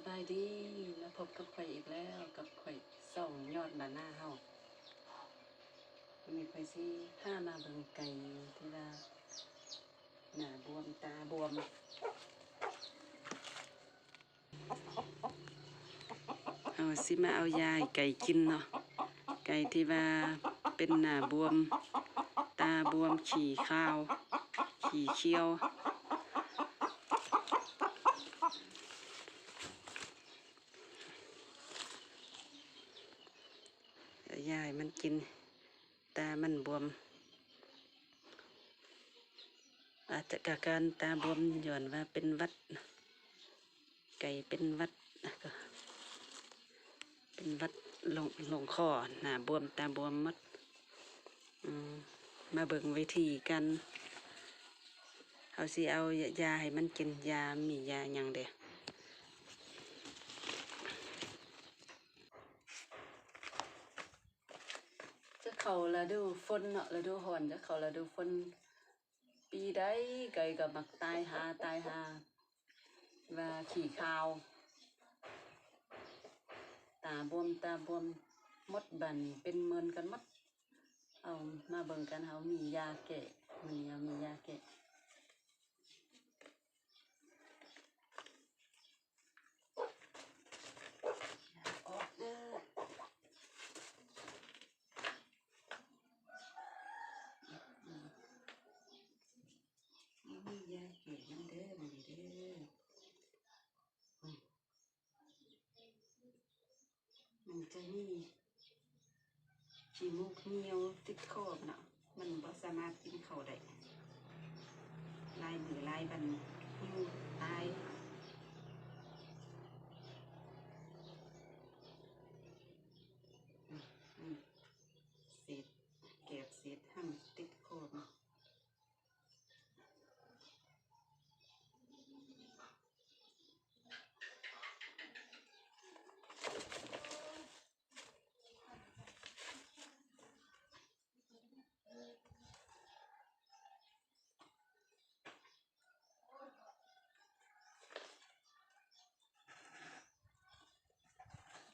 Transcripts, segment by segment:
ສະບາຍດີ ມາພົບກັບຂ້ອຍອີກແລ້ວ ກັບຂ້ອຍຊ່ອງຍອດລານາເຮົາ. ມື້ນີ້ຂ້ອຍຊິພາມາເບິ່ງໄກ່ທີ່ວ່າໜ້າບວມຕາບວມ. ເຮົາຊິມາເອົາຢາໃຫ້ໄກ່ກິນເນາະ, ໄກ່ທີ່ວ່າເປັນໜ້າບວມ ຕາບວມ ຂີ້ຂາວ ຂີ້ຂຽວ. ເອົາຢາໃຫ້ມັນກິນ ຕາມັນບວມ. ອາດຈະກາການຕາບວມຍ້ອນວ່າເປັນຫວັດ, ໄກ່ເປັນຫວັດ, ເປັນຫວັດລົງ ລົງຄໍ, ໜ້າບວມ ຕາບວມໝົດ. ອືມ ມາເບິ່ງວິທີການ ເຮົາຊິເອົາຢາໃຫ້ມັນກິນ. ຢາ ມີຢາຫຍັງເດ? ຈະເຂົ້າລະດູຝົນເນາະ, ລະດູຮ້ອນຈະເຂົ້າລະດູຝົນ. ປີໃດໄກ່ກໍມັກຕາຍຫາ ຕາຍຫາ ວ່າຂີ້ຂາວ ຕາບວມ ຕາບວມໝົດ. ບາດນີ້ເປັນເໝິນກັນໝົດ. ເຮົາມາເບິ່ງກັນ, ເຮົາມີຢາແກ້, ມື້ນີ້ເຮົາມີຢາແກ້. ອອກເດີ ມີຢາແກ້ນຳເດີ ມື້ນີ້ເດີ. ມັນຈະມີຂີ້ມູກຍ່ຽວຕິດຄໍເນາະ, ມັນບໍ່ສາມາດກິນເຂົ້າໄດ້ ຫຼາຍມື້ຫຼາຍວັນ ຫິວຕາຍ. ອືມ ເສດແກບເສດຫຳຕິດຄໍເນາະ.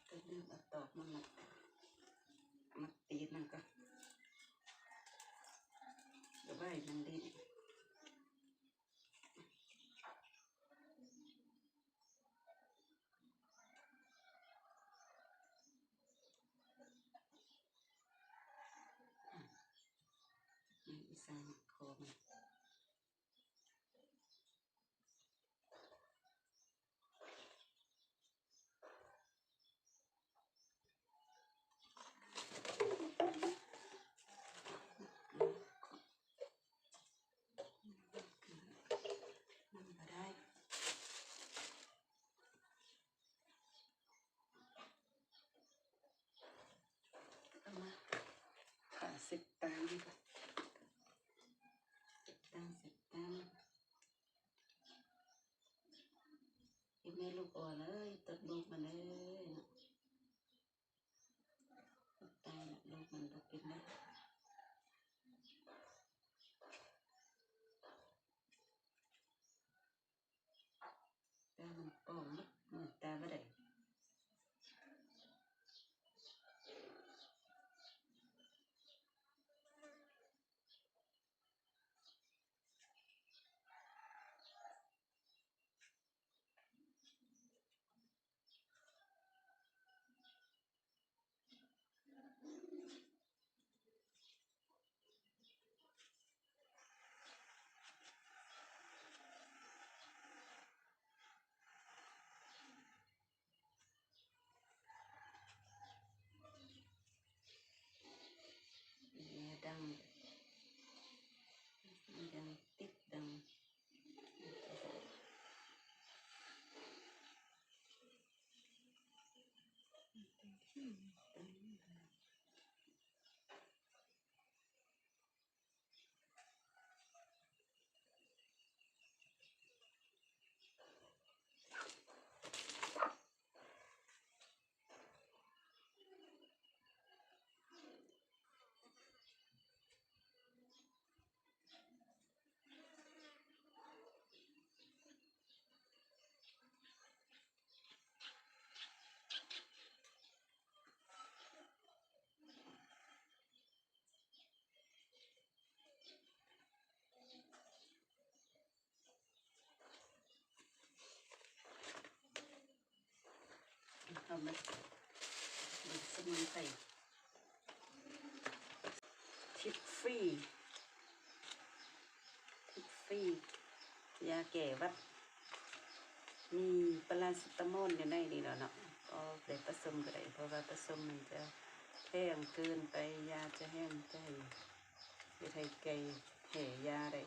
ກໍດຶງເອົາຕອກມັນມາ ມັດຕີນມັນກໍ ລະບາຍມັນດີ. ອືມ ອີສານຄໍມັນ. ນຳບໍ່ໄດ້ ເອົາມາ ຜ້າເຊັດຕາມັນກ່ອນ ເຊັດຕາ ເຊັດຕາ. ອີແມ່ລູກອ່ອນເອີຍ ຕົດລູກມັນເອີຍເນາະ. ຕາຍລະ ລູກມັນບໍ່ເປັນເດ້. ຕາມັນປ່ອງໝົດ ເອີ ຕາບໍ່ໄດ້. ແມ່ດັງ ແມ່ດັງຕິດດັງ. ສະໝຸນໄພ ທິບຟຣີ ທິບຟຣີ ຢາແກ້ຫວັດ ມີປາຣາຊິຕາມອນຢູ່ໃນນີ້ແລ້ວເນາະ ກໍໄດ້ປະສົມກໍໄດ້ ເພາະວ່າປະສົມມັນຈະແຮງເກີນໄປ ຢາຈະແຮງ ຈະເຮັດໃຫ້ໄກ່ແພ້ຢາໄດ້.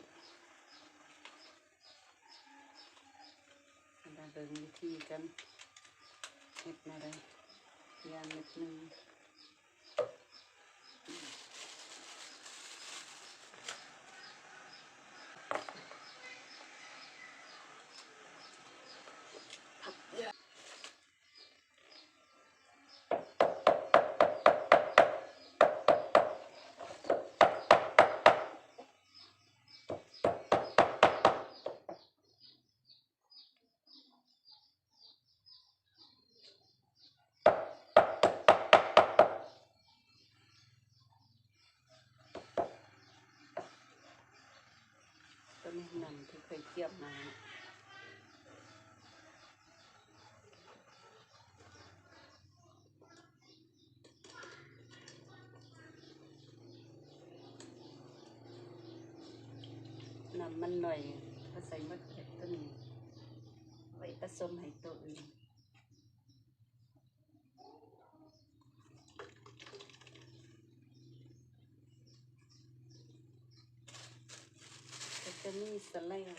ມາເບິ່ງວິທີການເຮັດແນວໃດ ຢ່າງໜຶ່ງ. ໂຕນີ້ນ້ຳທີ່ຂ້ອຍກຽມມາເນາະ. ນ້ຳມັນໜ້ອຍ ເຮົາໃສ່ໝົດເກັບໂຕນີ້ ໄວ້ປະສົມໃຫ້ໂຕອື່ນ. ກໍຈະມີສະແລງ.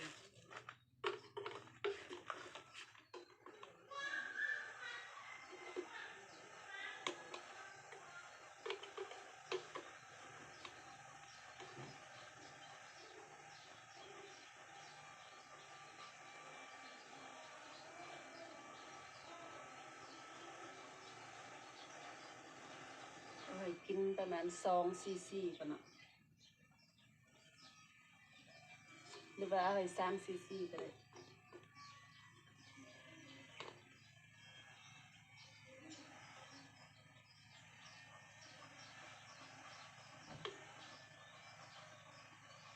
ເອົາໃຫ້ກິນປະມານສອງຊີຊີກ່ອນເນາະ. ຫຼືວ່າເອົາໃຫ້ສາມຊີຊີກໍໄດ້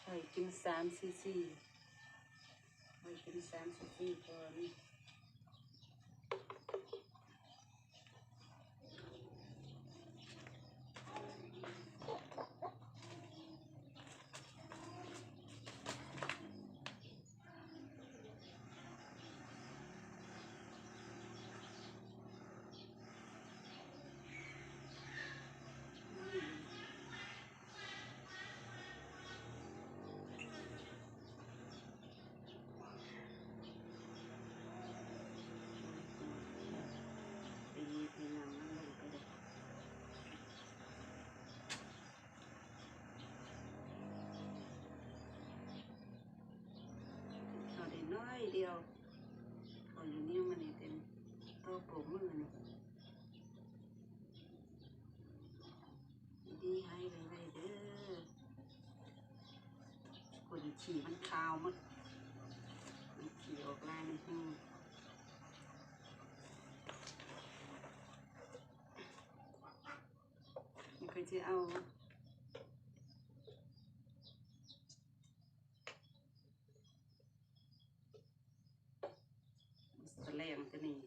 ໃຫ້ກິນສາມຊີຊີ ໃຫ້ກິນສາມຊີຊີກ່ອນ. ເອົາໄດ້ໜ້ອຍດຽວ ເອົາຢູ່ນີ້ມັນນີ້ເຕັມຕໍ່ໂປະມືນີ້. ດີໃຫ້ໄວໆເດີ ຄົນຂີ້ມັນຂາວໝົດ ມັນຂີ້ອອກລາຍໃນຫູ. ມັນກໍຈະເອົາ ສະແລງຕົວນີ້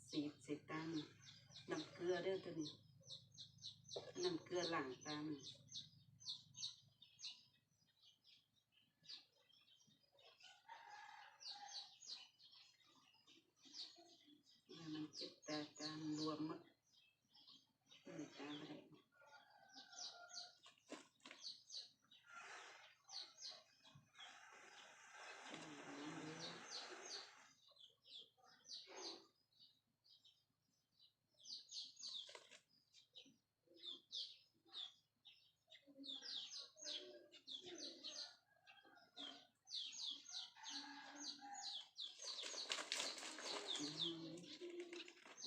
ສີດໃສ່ຕາມັນ ນ້ຳເກືອເດີຕົວນີ້ ນ້ຳເກືອລ້າງຕາມັນ ມັນເຈັບຕາ ຕາມັນລວມໝົດ.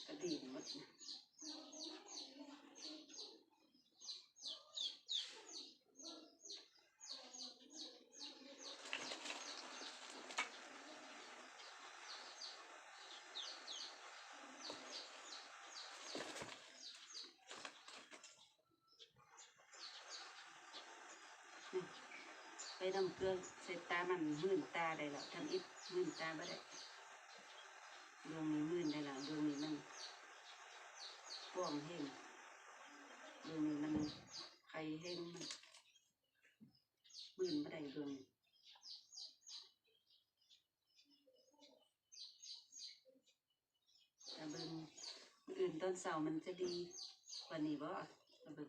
ກະດີໝົດນະ. ໃສ່ນ້ຳເກືອໃສ່ຕາມັນ ມື່ນຕາໄດ້ແລ້ວ ທຳອິດມື່ນຕາບໍ່ໄດ້ ດວງນີ້ມື່ນໄດ້ແລ້ວ ດວງນີ້ມັນ ກວາງແຮງ. ເບິ່ງນີ້ມັນໄຄແຮງ ມັນ ໝື່ນບໍ່ໄດ້ເບິ່ງ. ຖ້າເບິ່ງມື້ອື່ນຕອນເຊົ້າມັນຈະດີກວ່ານີ້ບໍ່? ຖ້າເບິ່ງ